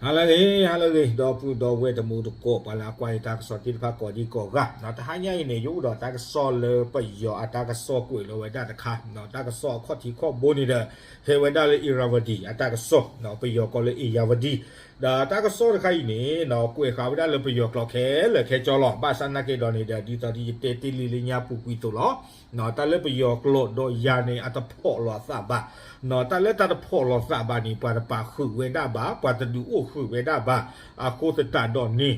ဟါလၢအဂ့ၤ ဟါလၢအဂ့ၤ ဒီပုၢ်ဒီဝဲၢ်တံၤသကိး ပှၤလၢအကွၢ်ယတၢ်ကစီၣ်သ့ၣ်တဖၣ်ကိးဒံကိးဂၤ, တဟါညါအံၤန့ၣ် ယအိၣ်ဒီးတၢ်ကစီၣ်လၢပယီၤအတၢ်ကစီၣ်ကွဲးလီၤဝဲဒၣ်တခါ, တၢ်ကစီၣ်အခီၣ်ထံးခီၣ်ဘိန့ၣ်ဒီး ဟဲဝဲဒၣ်လၢ Irrawaddy အတၢ်ကစီၣ်, ပယီၤကိးလၢ Ayeyarwady, ဒီးတၢ်ကစီၣ်တခါအံၤန့ၣ် ကွဲးဃာ်ဝဲဒၣ်လၢပယီၤကျိာ်ခဲလၢာ်ခဲဆ့လီၤ. ဘၣ်ဆၣ်နာ်က့ဒီးန့ၣ်ဒီး ဒ်သိးဒ်ယတဲတ့ၢ်လံလၢညါပူၤကွံာ်အသိးလီၤ. တၢ်လၢပယီၤကျိာ်ဒီးယၤန့ၣ် အတဖိးလီၤအသးဘၣ်. တၢ်လၢတၢ်တဖိးလီၤသးဘၣ်န့ၣ် ပှၤတပာ်ဃုာ်ဝဲဒၣ်ဘၣ်, ပှၤတဒုးအိၣ်ဃုာ်ဝဲဒၣ်ဘၣ်. အဃိသတးဒီးန့ၣ်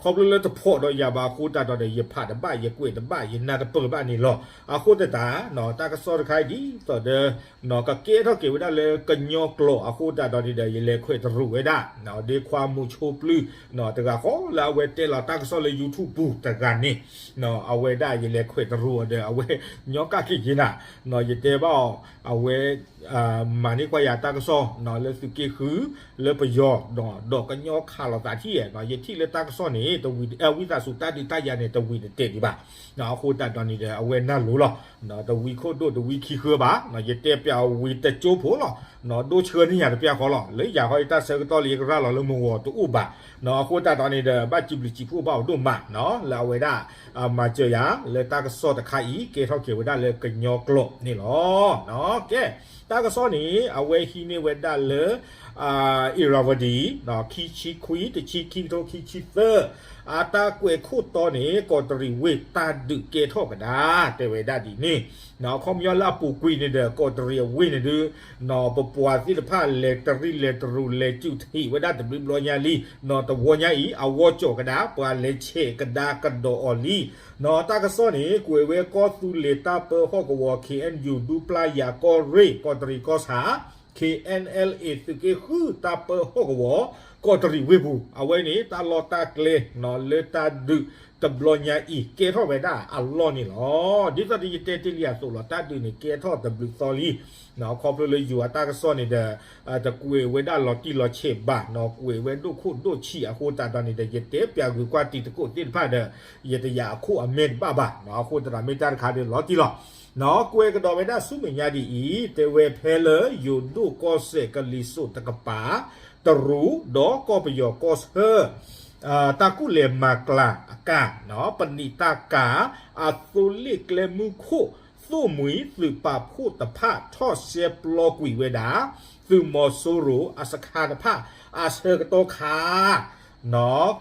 ခီဖျိလၢတဖိးဒီးယၤဘၣ်အဃိသတးဒီး ယဖးတဘၣ် ယကွဲးတဘၣ် ယနၢ်တပၢၢ်ဘၣ်န့ၣ်လီၤ. အဃိသတး တၢ်ကစီၣ်တခါအံၤဒ်သိးဒီး ကကဲထီၣ်က့ၤဝဲဒၣ်လၢကညီကျိာ်အဃိသတးဒီးန့ၣ်ဒီး ယလဲၤခွဲးတရူးဝဲဒၣ် ဒ့ခွါမူးဆိပျုၢ် တဂၤဃီလၢအဝဲတဲလီၤတၢ်ကစီၣ်လၢ YouTube ပူၤတဂၤန့ၣ် အဝဲဒၣ်ယလဲၤခွဲးတရူးအီၤဒီး အဝဲညီကၣ်က့ၤက့ၤနၤ, ယတဲဘၣ်အီၤ အဝဲ မၤန့ၢ်ကွၢ်ယၤတၢ်ကစီၣ် လၢသုးက့ဃု လၢပယီၤ ဒီးကညီခးလိာ်သးထံၣ်, ယထံၣ်လၢတၢ်ကစီၣ်န့ၣ် တဝံၤ ဝံသးစူၤတၢ်ဒုးတၢ်ယၤန့ၣ် တဝံၤတတဲာ်ဒံးဘၣ်. အဃိသတးဒီးန့ၣ်ဒီး အဝဲနၢ်လိၤလီၤ. တဝံၤခိၣ်ဒိၣ်တဝံၤခံဃၢဘၣ်, ယတဲပျးဝံၤတကၠိဖိလီၤ. ဒိၣ်ဆှၢန့ၢ်ယၤတပျၢ်ဃီလီၤ. လၢယၤဃီယတၢ်ဆၢကတီၢ်လၢယကရၤလီၤလၢမုၢ်ဂီၤတအိၣ်ဘၣ်. အဃိသတးဒီးန့ၣ်ဒီး ဘၣ်စံးဘျုးစံးဖှိၣ်ဘၣ်အီၤဒိၣ်မး လၢအဝဲဒၣ် မၤစၢၤယၤ လၢတၢ်ကစီၣ်တခါအံၤ ကဲထီၣ်က့ၤဝဲဒၣ်လၢကညီကျိာ်န့ၣ်လီၤ. ကဲ တၢ်ကစီၣ်န့ၣ် အဝဲဟံးန့ၢ်ဝဲဒၣ်လၢ Irrawaddy ခံဆံခွံ တဆံခံကထိခံဆံသၢ အတၢ်ကွဲးခိၣ်တီန့ၣ် ကီးတရံးဝ့ၢ်တၢ်ဒုးကဲထီၣ်ကဒါ တဲဝဲဒၣ်ဒ်န့ၣ်, အခီပညီလၢအပူၤကွံာ်န့ၣ်ဒီး ကီးတရံးအဝ့ၢ်န့ၣ်ဒုး ပပှၤသ့ၣ်တဖၣ်လဲၤတရံးလဲၤတရူးလဲၤစူးထံးဝဲဒၣ်တဘျုးဘျီညါလံ, တဝီညါအံၤ အဝီကၠီၣ်ကဒါ ပှၤလဲၤဆဲးကဒါကဒီးအီၤလံ. တၢ်ကစီၣ်န့ၣ် ကွဲးဝဲကီၢ်သူလ့ၤတၢ်ပၢဟီၣ်ကဝီၤ K N U ဒူပျၢ်ယၤကီၢ်ရ့ၣ် ကီးတရံးကီၢ်ဆၣ် K N L A သုးက့ဃုတၢ်ပၢဟီၣ်ကဝီၤ ကီးတရံးဝ့ၢ်ပူၤ အဝဲန့ၣ် တၢ်လီၢ်တၢ်ကျဲ လၢတၢ်ဒုးတဘျီညါအံၤ ကဲထီၣ်ဝဲဒၣ်အလီၢ်န့ၣ်လီၤ. ဒ်သိးဒီးယတဲတ့ၢ်လံအသိးလီၤ တၢ်ဒုးန့ၣ် ကဲထီၣ်တဘျုးသီလံ. ခီဖျိလၢယိၤအတၢ်ကစီၣ်န့ၣ်ဒီး တကွဲးဝဲဒၣ်လီၤတံၢ်လီၤဆဲးဘၣ်, ကွဲးဝဲဒိၣ်ခိၣ်ဒိၣ်ဆံးအဃိသတးဒီးန့ၣ်ဒီး ယတဲပျးဂုၤကွၢ်တံၤသကိးသ့ၣ်တဖၣ်ဒီး ယတယာ်အခိၣ်အမဲာ်တဘၣ်ဘၣ်, အဃိသတးမ့ၢ်တၢ်တခါဒီးလီၤတံၢ်လီၤ. ကွဲးကဒီးဝဲဒၣ်ဆူမဲာ်ညါဒ်အံၤ, တဲဝဲဖဲလၢယိၤဒိၣ်ကီၢ်စဲၣ်ကလံၤစိးတကပၤ တရူး ဒီးကီၢ်ပယီၤကီၢ်ဆၢ တၢ်ကူၣ်လဲၤမၤကျၤအကၤ ပနံာ်တၢ်ကၤ အသိလ့ၣ်ကျဲမုၢ်ခိၣ် သိၣ်မှံၤသုးပာ်ဖှိၣ်တဖၣ်ထီၣ်ရှဲပျီကွံာ်ဝဲဒၣ် သုးမီၤစိရိၤအစခါတဖၣ်အဆၢကတီၢ်ခါ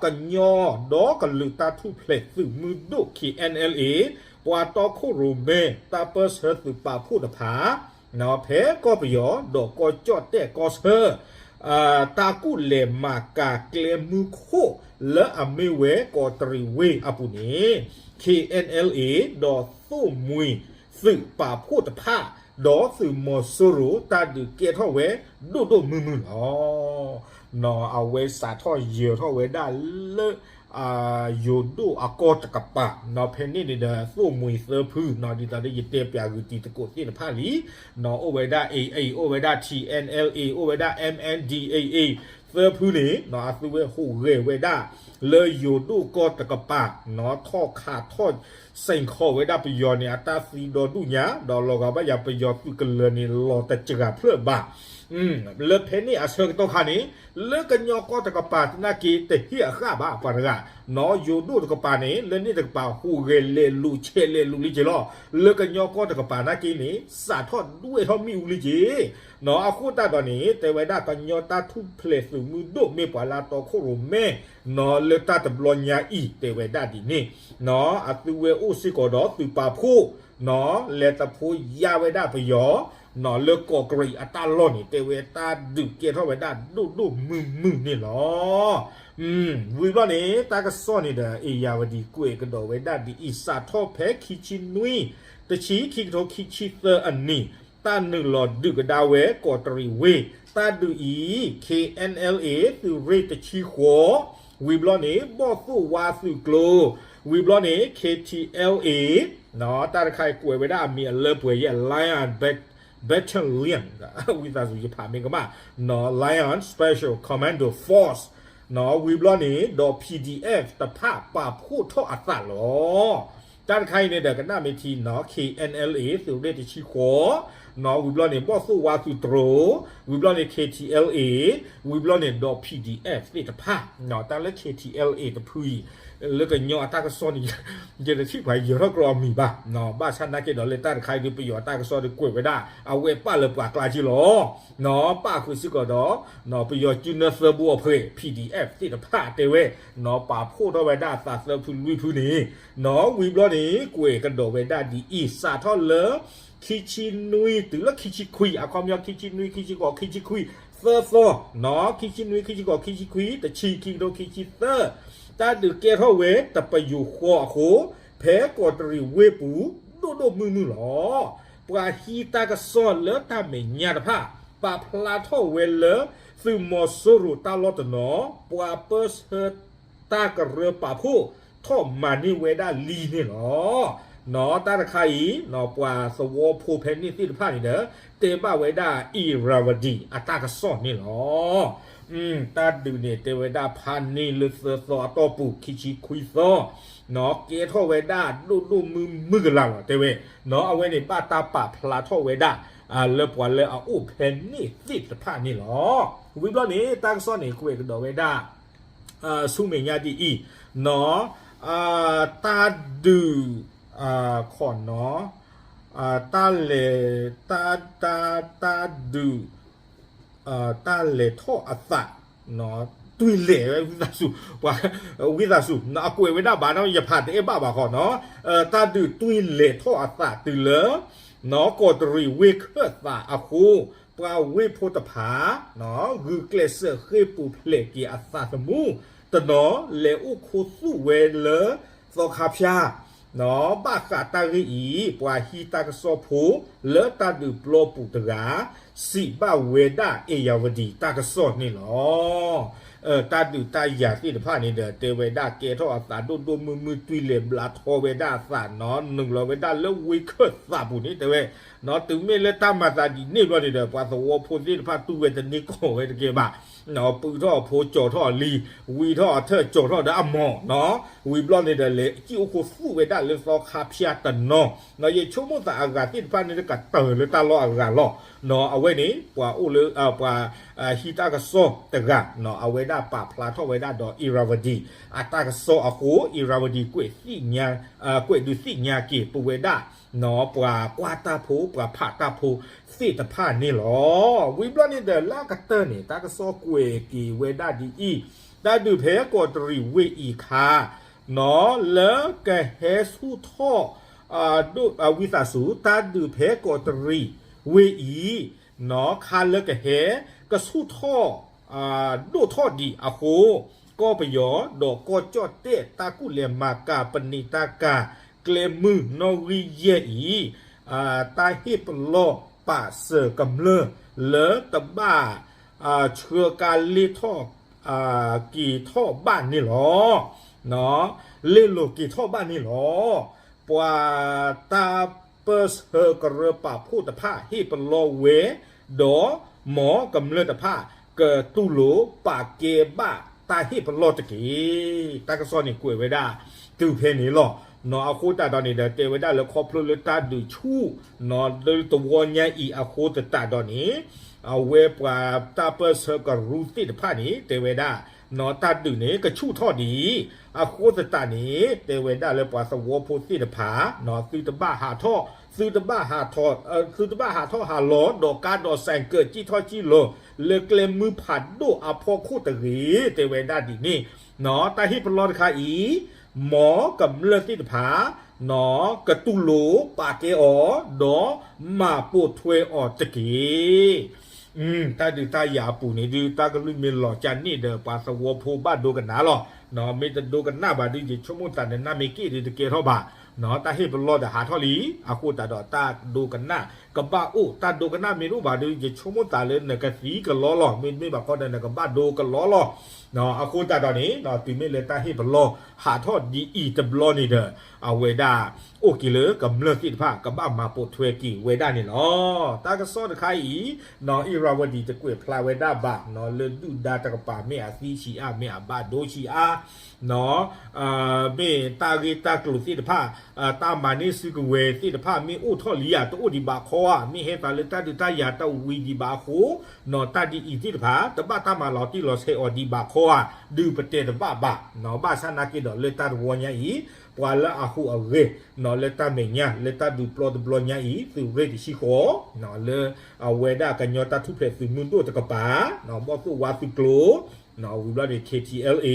ကညီဒီကလုာ်တၢ်ထူၣ်ဖျဲးသုးမုၢ်ဒိၣ် K N L A ပှၤတီခိၣ်ရိၣ်မဲ တၢ်ပၢၢ်ဆၢသုးပာ်ဖှိၣ်တဖၣ် ဖဲကီၢ်ပယီၤဒီးကီၢ်ကၠီၣ်တဲၣ်ကီၢ်ဆၢ တၢ်ကူၣ်လဲၤမၤကၤကျဲမုၢ်ခိၣ်လၢအမ့ၢ်ဝဲကီးတရံးဝ့ၢ်အပူၤန့ၣ် K N L A ဒီးသိၣ်မှံၤသုးပာ်ဖှိၣ်တဖၣ် ဒီးသုးမီၤစိရိၤတၢ်ဒုးကဲထီၣ်ဝဲဒိၣ်ဒိၣ်မုၢ်မုၢ်လီၤ. အဝဲစးထီၣ်ယၢၤထီၣ်ဝဲဒၣ်လၢ ယိၤဒိၣ်အကီၢ်တကပၤ ဖဲန့ၣ်န့ၣ်ဒီး သိၣ်မှံၤသၢဖု ဒ်သိးလၢယတဲပျးဂုၤတံၤသကိးသ့ၣ်တဖၣ်လံ အိၣ်ဝဲဒၣ် A A အိၣ်ဝဲဒၣ် T N L A အိၣ်ဝဲဒၣ် M N D A A သၢဖုန့ၣ် အသုဝဲဟူးဂဲၤဝဲဒၣ် လၢယိၤဒိၣ်ကီၢ်တကပၤ ထီၣ်ခးထီၣ်စဲးခီးဝဲဒၣ်ပယီၤန့ၣ် အတၢ်သံဒီဒူၣ်ညါ ဒီးလီၤဂာ်ဘၣ်ယၤပယီၤသုးကလၢၤန့ၣ် လီၤတစှၤဖျၢၣ်ဘၣ် လၢဖဲန့ၣ်အဆၢကတီၢ်ခါန့ၣ် လၢကညီကီၢ်တကပၤသနာ်က့တဟ့ၣ်အဃၣ်ဘၣ်ပှၤတဂၤ, ယိၤဒိၣ်တကပၤန့ၣ် လၢန့ၣ်တကပၤဟူးဂဲၤလဲၤလူၤဆဲးလဲၤလူၤလံက့ၤလီၤ. လၢကညီကီၢ်တကပၤနာ်က့န့ၣ် စးထီၣ်ဒွဲၣ်ထီၣ်မ့ၣ်အူလံက့ၤ အဃိသတးဒီးန့ၣ် တဲဝဲဒၣ်ကညီတၢ်ထူၣ်ဖျဲးသုးမုၢ်ဒိၣ်မ့ၢ်ပှၤလၢတီခိၣ်ရိၣ်မဲ လၢတၢ်တဘျီညါအံၤ တဲဝဲဒၣ်ဒ်န့ၣ် အသုဝဲအိၣ်စ့ၢ်ကီးဒီးသုးပာ်ဖှိၣ် လဲၤသဖိယါဝဲဒၣ်ပယီၤ လၢကီးကရံးအတၢ်လီၢ်န့ၣ် တဲဝဲတၢ်ဒုးကဲထီၣ်ဝဲဒၣ်ဒိၣ်ဒိၣ်မုၢ်မုၢ်န့ၣ်လီၤ. ဝံၤဘျီန့ၣ် တၢ်ကစီၣ်န့ၣ်ဒီး Ayeyarwady ကွဲးကဒီးဝဲဒၣ်ဒ်အံၤ စးထီၣ်ဖဲခံဆံနွံ တဆံခံကထိခံဆံသၢအနံၣ် တၢ်နုာ်လီၤဒုးကဒါဝဲကီးတရံးဝ့ၢ် တၢ်ဒုးအံၤ K N L A သုးရ့ၣ်တဆံဃိး ဝံၤဘျီန့ၣ် ဘီၣ်သိၣ်ဝါသုးကျိၤ ဝံၤဘျီန့ၣ် K T L A တၢ်တခါအံၤကွဲးဝဲဒၣ်အမံၤအလၢပှဲၤယဲၢ် Lion Battalion ဝံသးစူၤယဖးမ့ၢ်ကမၣ် Lion Special Commando Force ဝံၤဘျီန့ၣ် ဒီး P D F တဖၣ်ပာ်ဖှိၣ်ထီၣ်အသးလီၤ. တၢ်တခါအံၤန့ၣ်ဒီးကနၣ်မ့ၢ်ထံနီၤ K N L A သုးရ့ၣ်တဆံဃိး ဝံၤဘျီန့ၣ် ဘီၣ်သိၣ်ဝါသူးတြိၤ, ဝံၤဘျီန့ၣ် K T L A, ဝံၤဘျီန့ၣ်ဒီး P D F သ့ၣ်တဖၣ်, တၢ်လၢ K T L A တဖုအံၤ လၢကညီအတၢ်ကစီၣ်န့ၣ် ယတထံၣ်ပှၤယဲၤထီၣ်ကြၢးအမံၤဘၣ်, ဘၣ်ဆၣ်နာ်က့ဒီးလၢတၢ်တခါအံၤဒုး ပယီၤအတၢ်ကစီၣ်ဒုးကွဲးဝဲဒၣ် အဝဲပာ်လၢပှၤကျါက့လီၤ, ပာ်ဃုာ်စ့ၢ်ကီးဒီး ပယီၤကၠုနၢသၢဘိအဖှဲး P D F သ့ၣ်တဖၣ်တဲဝဲ, ပာ်ဖှိၣ်ထီၣ်ဝဲဒၣ်အသးသၢဖုလွံၢ်ဖုန့ၣ်, ဝံၤဘျီန့ၣ် ကွဲးကဒီးဝဲဒၣ်ဒ်အံၤ, စးထီၣ်လၢ ခံဆံနွံ တုၤလၢခံဆံခွံ, အခီပညီ ခံဆံနွံ ခံဆံဃိး ခံဆံခွံ သၢသီ, ခံဆံနွံ ခံဆံဃိး ခံဆံခွံ တဆံ ခံကထိခံဆံသၢ, တၢ်ဒုးကဲထီၣ်ဝဲတပယူာ်ဃီအဃိ ဖဲကီးတရံးဝ့ၢ်ပူၤ ဒိၣ်ဒိၣ်မုၢ်မုၢ်လီၤ. ပှၤဟံးတၢ်ကစီၣ်လၢတၢ်မဲာ်ညါတဖၣ် ပာ်ဖျါထီၣ်ဝဲလၢ သုးမီၤစိရိၤတၢ်လီၢ်တနီၤ ပှၤပၢဆှၢတၢ်ကရၢပာ်ဖှိၣ်ထီၣ်မၤန့ၢ်ဝဲဒၣ်လံန့ၣ်လီၤ. တၢ်တခါအံၤ ပှၤသဝီဖိဖဲန့ၣ်သ့ၣ်တဖၣ်န့ၣ်ဒီး တဲဘၣ်ဝဲဒၣ် Irrawaddy အတၢ်ကစီၣ်န့ၣ်လီၤ. တၢ်ဒုးန့ၣ်တဲဝဲဒၣ်ဖးန့ၢ်လၢသၢသီအတီၢ်ပူၤ ခံဆံခွံသီ, ကဲထီၣ်ဝဲဒၣ်ဒိၣ်ဒိၣ်မုၢ်မုၢ်ကလာ်လီၤ တဲဝဲ, အဝဲန့ၣ်ဘၣ်တၢ်ပာ်ဖျါထီၣ်ဝဲဒၣ် လၢပှၤလၢအအိၣ်ဖဲန့ၣ်သ့ၣ်တဖၣ်န့ၣ်လီၤ. ဝံၤဘျီန့ၣ် တၢ်ကစီၣ်န့ၣ် ကွဲးကဒီးဝဲဒၣ် ဆူမဲာ်ညါဒ်အံၤ, တၢ်ဒုး ခီနီၤ, တၢ်လဲၤ တၢ် တၢ် တၢ်ဒုး တၢ်လဲၤထီၣ်အသး တွံၢ်လဲၤဝဲဝံသးစူၤ, ဝံသးစူၤ အကွဲးဝဲဒၣ်ဘၣ်နီၤ ယဖးတအဲၣ်ဘၣ်ဘၣ်ဃီနီၤ, တၢ်ဒုးတွံၢ်လဲၤထီၣ်အသးတုၤလၢ ကီးတရံးဝ့ၢ်ခၢၣ်သးအဃိ ပှၤဝ့ၢ်ဖိတဖၣ် ဂုာ်ကျဲးစၢးဃ့ၢ်ပူၤဖျဲးက့ၤအသးသမူတနီၤ လဲၤအိၣ်ခူသူၣ်ဝဲလၢသီခါဖၠၣ် ဘၣ်ဃးတၢ်ဂ့ၢ်အံၤ ပှၤဟံးတၢ်ကစီၣ်ဖိ လၢတၢ်ဒုးပျီပူၤတဂၤ စံးဘၣ်ဝဲဒၣ် Irrawaddy တၢ်ကစီၣ်န့ၣ်လီၤ. တၢ်ဒုးတၢ်ယၤသ့ၣ်တဖၣ်န့ၣ်ဒီး တဲဝဲဒၣ်ကဲထီၣ်အသးဒိၣ်ဒိၣ်မုၢ်မုၢ် တွံၢ်လဲၤဘျးထီဝဲဒၣ်အသးနီၤ နုာ်လီၤဝဲဒၣ်လၢဝ့ၢ်ခၢၣ်သးပူၤန့ၣ် တဲဝဲ တုၤမ့ၢ်လၢတၢ်မၤသးဒ်န့ၣ်ဘျီန့ၣ်ဒီး ပှၤသဝီဖိသ့ၣ်တဖၣ်တူၢ်ဝဲတန့ၢ်ကီၢ်ဝဲတကဲဘၣ် ပုၢ်ထီၣ်အဖိ ကၠီၤထီၣ်အလံၤ, ဝံထီၣ်အထၢၣ် ကၠီၤထီၣ်ဒီးအမီၢ်နီၤ, ဝံၤဘျီန့ၣ်ဒီး လဲၤစံၣ်အိၣ်ခူသူၣ်ဝဲဒၣ်လၢသီခါဖၠၣ်တနီၤ, ယဆိကမိၣ်သးအဂၤသ့ၣ်တဖၣ်န့ၣ် ကတၢၢ်လၢတၢ်လီၢ်အဂၤလီၤ. အဝဲန့ၣ် ပှၤအိၣ်လၢ ပှၤ ဟံးတၢ်ကစီၣ်တဂၤ အဝဲဒၣ်ပာ်ဖျါထီၣ်ဝဲဒၣ်ဒီး Irrawaddy အတၢ်ကစီၣ်အဃိ Irrawaddy ကွဲးဒုးသ့ၣ်ညါက့ၤပဝဲဒၣ် ပှၤကွၢ်တၢ်ဖိ ပှၤဖးတၢ်ဖိသ့ၣ်တဖၣ်န့ၣ်လီၤ. ဝံၤဘျီန့ၣ်ဒီး လၢအကတၢၢ်န့ၣ် တၢ်ကစီၣ်ကွဲးက့ၤဝဲဒၣ်ဒ်အံၤ, တၢ်ဒုးဖဲကီးတရံးဝ့ၢ်အံၤခါ လၢကဟဲဆူၣ်ထီၣ် ဝံသးစူၤ တၢ်ဒုးဖဲကီးတရံးဝ့ၢ်အံၤ ခါလၢကဟဲ ကဆူၣ်ထီၣ် ဒိၣ်ထီၣ်ဒံးအဃိ ကီၢ်ပယီၤ ဒီးကီၢ်ကၠီၣ်တဲၣ်တၢ်ကူၣ်လဲၤမၤကၤပနံာ်တၢ်ကၤ ကျဲမုၢ်နီၣ်ဂံၢ်ယဲၢ်အံၤ တၢ်ဟ့ၣ်ပလီၢ်ပာ်စၢၤကမျၢၢ်လၢတဘၣ် ဆှၢကၤလ့ၢ်ထီၣ် က့ၤထီၣ်ဘၣ်န့ၣ်လီၤ. လ့ၢ်လိၤက့ၤထီၣ်ဘၣ်န့ၣ်လီၤ. ပှၤတၢ်ပၢဆှၢကရၢပာ်ဖှိၣ်တဖၣ်ဟ့ၣ်ပလီၢ်ဝဲ ဒီးမ်ကမျၢၢ်တဖၣ် ကတူၢ်လိာ်ပာ်ကဲဘၣ်တၢ်ဟ့ၣ်ပလီၢ်တက့ၢ်. တၢ်ကစီၣ်န့ၣ်ကွဲးဝဲဒၣ် တုၤဖဲန့ၣ်လီၤ. အဃိသတးဒီးန့ၣ်ဒီး တဲဝဲဒၣ်လၢခီဖျိလၢတၢ်ဒုးဆူၣ် လၢတဝီညါအံၤအဃိသတးဒီးန့ၣ် အဝဲပှၤတၢ်ပၢဆှၢကရူၢ်သ့ၣ်တဖၣ်န့ၣ် တဲဝဲဒၣ် တၢ်ဒုးန့ၣ် ကဆူၣ်ထီၣ်ဒံး အဃိသတးန့ၣ် တဲဝဲဒၣ်လၢပှၤသဝီဖိသ့ၣ်တဖၣ် သုတဘၣ်ဟးထီၣ် သုတဘၣ်ဟးထီၣ် သုတဘၣ်ဟးထီၣ်ဟးလီၤ ဒီးကါဒီးစဲးကၢး စံၣ်ထီၣ်စံၣ်လီၤ လၢကျဲမုၢ်ဖးဒိၣ်အဖီခိၣ်တဂ့ၤ တဲဝဲဒၣ်ဒ်န့ၣ် တၢ်ဟ့ၣ်ပလီၢ်တခါအံၤ မ်ကမျၢၢ်သ့ၣ်တဖၣ် ကတူၢ်လိာ်ပာ်ကဲအီၤ ဒီးမၤပိာ်ထွဲအီၤတက့ၢ်. တၢ်ဒုးတၢ်ယၤအပူၤန့ၣ်ဒုး တၢ်ကလုၢ်မ့ၢ်လီၤကၢ်န့ၣ်ဒီး ပှၤသဝီဖိဘၣ်ဒိကနၣ်လီၤ. မ့ၢ်တဒိကနၣ်ဘၣ်ဒုး ယဆိကမိၣ်သးနနၢ်မ့ၢ်က့ၣ်ဒုးတကဲထီၣ်ဘၣ်. တၢ်ဟ့ၣ်ပလီၢ်ဒီးဟးထီၣ်လံ အဃိသတးဒီးတၢ်ဒိကနၣ်ကဘၣ်အိၣ် တၢ်ဒိကနၣ်မ့ၢ်တအိၣ်ဘၣ်ဒုး ယဆိကမိၣ်သးလၢနကသံကလီလီၤ. မ့တမ့ၢ်ဘၣ်ဃီဒီးနကဘၣ်ဒိကလီလီၤ. အဃိသတးဒီးန့ၣ် တုၤမ့ၢ်လၢတၢ်ဟ့ၣ်ပလီၢ်ဟးထီၣ်ဒ်အံၤတဘျီန့ၣ်ဒီး အဝဲဒၣ် အိၣ်က့ၤလၢကမျၢၢ်သ့ၣ်တဖၣ် ကဘၣ်မၤပိာ်ထွဲက့ၤဝဲဒၣ်န့ၣ်လီၤ. တၢ်ကစီၣ်တခါအံၤ နီၢ် အ့ရၤဝတံၤ တကွဲးဖျါဝဲဒၣ်ဘၣ် နီၢ် လၢဒုၣ်ဒါတကပၤ မ့ၢ်အသံဆံးအါ မ့ၢ်အဘၣ်ဒိဆံးအါ နီၢ် မ့ၢ်တၢ်ဂ့ၢ်တၢ်ကျိၤသ့ၣ်တဖၣ် တၢ်မၤန့ၢ်စုကဝဲၤသ့ၣ်တဖၣ် မ့ၢ်အိၣ်ထီၣ်လံဧါ တအိၣ်ဒံးဘၣ်ခီဧါ, မ့ၢ်ဟဲသးလၢတၢ်ဒုးတၢ်ယၤတဝံၤဒံးဘၣ်အဃိ နီၢ် တၢ်ဒ်အံၤသ့ၣ်တဖၣ် တဘၣ်တၢ်မၤလီၤတံၢ်လီၤဆဲးအီၤဒံးဘၣ်ခီဧါ, ဒုးပတဲတဘၣ်ဘၣ် နီၢ် ဘၣ်ဆၣ်နာ်က့ဒီးလၢတၢ်တဝီညါအံၤ ပှၤလၢအဟူးအဂဲၤ နီၢ် လၢတၢ်မဲာ်ညါ လၢတၢ်ဒုးပျီတဘျီညါအံၤ သုးရ့ၣ်တဆံဃီ နီၢ် လၢအဝဲဒၣ်ကညီတၢ်ထူၣ်ဖျဲးသုးမုၢ်ဒိၣ်တကပၤ နီၢ် ဘီၣ်သိၣ်ဝါသုးကျိၤ နီၢ် ဝံၤဘျီန့ၣ် K T L A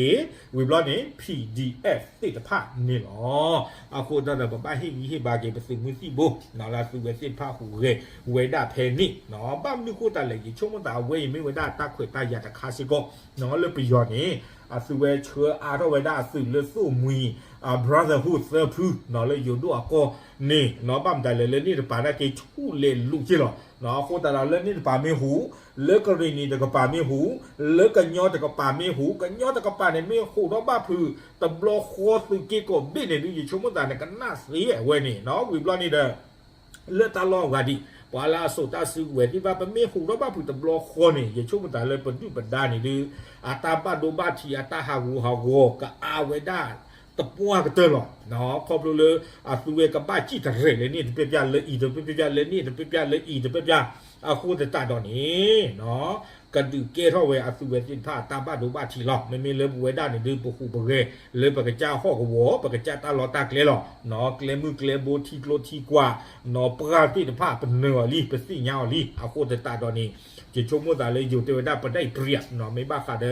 ဝံၤဘျီန့ၣ် P D F သ့ၣ်တဖၣ်န့ၣ်လီၤ. အဃိသတးဒီး ပဘၣ်ဟ့ၣ်ဂံၢ်ဟ့ၣ်ဘါက့ၤ ပသုးမုၢ်သံၣ်ဘိ နီၢ် လၢအသုးဝဲသ့ၣ်တဖၣ်ဟူးဂဲၤဝဲဒၣ်ဖဲန့ၣ် နီၢ် ဘၣ်မနုၤဃိသတးလဲၣ် ယဆိကမိၣ်သးအဝဲအံၤမ့ၢ်ဝဲဒၣ်တၢ်ခွဲးတၢ်ယာ်တခါစ့ၢ်ကီး နီၢ် လၢပယီၤန့ၣ် အသုးဝဲဆှၢအါထီၣ်ဝဲဒၣ်အသုးလၢသိၣ်မှံ brotherhood သၢဖု နီၢ် လၢယိၤဒိၣ်အကီၢ်န့ၣ် နီၢ် ဘၣ်မတၤလဲၣ် လၢန့ၣ်တပၤနာ်က့ဆူၣ်လဲၤလူၤက့လီၤ. နီၢ် အဃိသတးဒီးလၢန့ၣ်တပၤမ့ၢ်ဟူး လၢကရ့ၣ်နံၤတကပၤမ့ၢ်ဟူး လၢကညီတကပၤမ့ၢ်ဟူး ကညီတကပၤန့ၣ်မ့ၢ်ဟူးထီၣ်ဘၣ်ဖုး တဘျီဃီသုးက့ကိးဘ့ၣ်န့ၣ်ဒုး ယဆိကမိၣ်သးန့ၣ် ကနၣ်သ့အဝဲန့ၣ် နီၢ် ဝံၤဘျီန့ၣ်ဒီး လၢတၢ်လီၢ်အဂၤဒံး ပှၤလၢအစိာ်တၢ်စုကဝဲၤသ့ၣ်တဖၣ် ပမ့ၢ်ဟူးထီၣ်ဘၣ်ဖုးတဘျီဃီန့ၣ် ယဆိကမိၣ်သးလၢပဒုၣ်ပဒါန့ၣ်ဒုး အတၢ်ဘၣ်ဒိဘၣ်ထံး အတၢ်ဟးဂူာ်ဟးဂီၤ ကအါဝဲဒၣ်တပှၢ်ကတၢၢ်လီၤ. နီၢ် ခီဖျိလၢအသုးဝဲကဘၣ်စံၣ်တရဲၣ်လၢန့ၣ်တပျၢ်ပျၢ် လၢအံၤတပျၢ်ပျၢ် လၢန့ၣ်တပျၢ်ပျၢ် လၢအံၤတပျၢ်ပျၢ် အဃိသတးဒီးန့ၣ် နီၢ် ကဒုးကဲထီၣ်ဝဲအသုးဝဲသ့ၣ်တဖၣ်အတၢ်ဘၣ်ဒိဘၣ်ထံးလီၤ. မ့မ့ၢ်လၢပဝဲဒၣ်န့ၣ်ဒုး ပဟူးပဂဲၤ လၢပကစၢ်ဟီၣ်ကဝီၤ ပကစၢ်တၢ်လီၢ်တၢ်ကျဲလီၤ. နီၢ် ကျဲမုၢ်ကျဲဘိ ထံကျိထံကွာ် နီၢ် ပှၢ်သ့ၣ်တဖၣ် ပနၢၤအီၤလံ ပသ့ၣ်ညါအီၤလံ. အဃိသတးဒီးန့ၣ် ယဆိကမိၣ်သးလၢယိၤတဲဝဲဒၣ် ပဒဲးပြံး နီၢ် မ့ၢ်ဘၣ်ဃးဒီး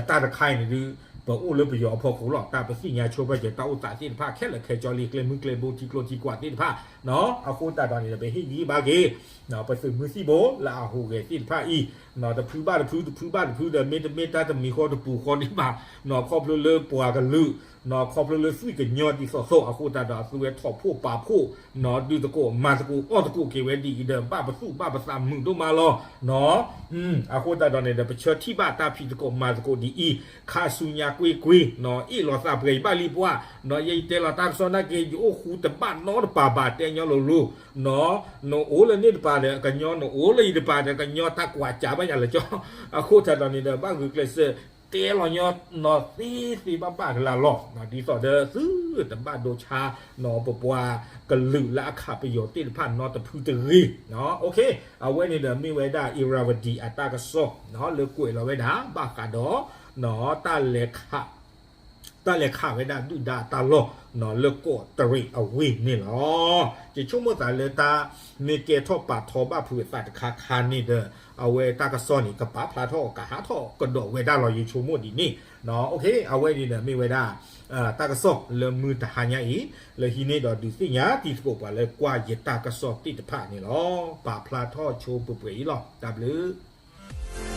တၢ်တခါအံၤန့ၣ်ဒုး ပအိၣ်လၢပယီၤအဖီခိၣ်လီၤ. တၢ်ပသ့ၣ်ညါဆိဖဲကဲ တၢ်အိၣ်သးသ့ၣ်တဖၣ်ခဲလၢာ်ခဲဆ့လံ ကျဲမုၢ်ကျဲဘိ ထံကျိထံကွာ်သ့ၣ်တဖၣ် နီၢ် အဃိသတးဒီးန့ၣ်ဒီး ပဟ့ၣ်ဂံၢ်ဘါက့ၤ နီၢ် ပသုးမုၢ်သံၣ်ဘိ လၢအဟူးဂဲၤသ့ၣ်တဖၣ်အံၤ နီၢ် တဖုဘၣ်တဖု တဖုဘၣ်တဖုဒီး မ့တမ့ၢ်တၢ်တမံၤဃီတပူၤဃီဒံးဘၣ် နီၢ် ခီဖျိလၢပှၤကလုာ် နီၢ် ခီဖျိလၢသွံၣ်ကညီဒ်သိးသိး အဃိသတးဒီး အသုးဝဲထီၣ်ဖှိၣ်ပာ်ဖှိၣ် နီၢ် ဒုးသကိးမၤသကိးအီၣ်သကိးက့ၤဝဲဒ်အံၤဒီး ဘၣ်ပသူၣ်ဘၣ်ပသးမုာ်ဒိၣ်မးလီၤ နီၢ် အဃိသတးဒီးန့ၣ်ဒီး ပဆၢထံၣ်ဘၣ်တၢ်ဖံးသကိးမၤသကိးဒ်အံၤ ခါဆူညါကွ့ၢ်ကွ့ၢ် နီၢ် အ့ၣ်လိာ်သးပှဲၤအံၤဘၣ်လံပှၢ် နီၢ် ယဲယတဲလီၤတၢ်ကစီၣ်နာ်က့ ယအိၣ်ဃူတဘၣ်နီတပၤဘၣ် တဲညီလိၤလိၤ နီၢ် နအိၣ်လၢန့ၣ်တပၤဒီးကညီ နအိၣ်လၢအံၤတပၤဒီးကညီ တၢ်ကွၢ်ကးဘၣ်ယၤလၢကၠီ အဃိသတးဒီးန့ၣ်ဒီး ဘၣ်ဂုာ်ကျဲးစၢး တဲလီၤညီ နီၢ် သ့သ့ဘၣ်ဘၣ်ကလၢလီၤ နီၢ် ဒ်သိးဒီးသုတဘၣ်ဒိဆါ နီၢ် ပပှၤကလုာ်လၢအခးပယီၤသ့ၣ်တဖၣ်နီတဖုတဂ့ၤ နီၢ် အဝဲန့ၣ်ဒီးမ့ၢ်ဝဲဒၣ် အ့ရၤဝတံၤ အတၢ်ကစီၣ် နီၢ် လၢကွဲးလီၤဝဲဒၣ် ဘၣ်ဃးဒီး နီၢ် တၢ်လဲၤခး တၢ်လဲၤခးဝဲဒၣ်ဒုၣ်ဒါအတၢ်လီၢ် နီၢ် လၢကီးတရံးအဝ့ၢ်န့ၣ်လီၤ. ယဆိကမိၣ်သးလၢတၢ်မ့ၢ်ကဲထီၣ်ပာ်ထီဘၣ်ဖုးအသးတခါခါန့ၣ်ဒီး အဝဲတၢ်ကစီၣ်န့ၣ် ကပာ်ဖျါထီၣ်ကဟးထီၣ်ကဒီးဝဲဒၣ်လီၤ ယဆိကမိၣ်ဒ်န့ၣ် နီၢ် အဝဲန့ၣ်ဒီးမ့ၢ်ဝဲဒၣ် တၢ်ကစီၣ်လၢမုၢ်တဟါညါအံၤ လၢဟံးန့ၢ်ဒီးဒုးသ့ၣ်ညါတံၤသကိးပှၤလၢကွၢ်ယတၢ်ကစီၣ်သ့ၣ်တဖၣ်န့ၣ်လီၤ. ပာ်ဖျါထီၣ်ဆိပှဲၤပှဲၤအံၤလီၤ. တၢ်ဘျုး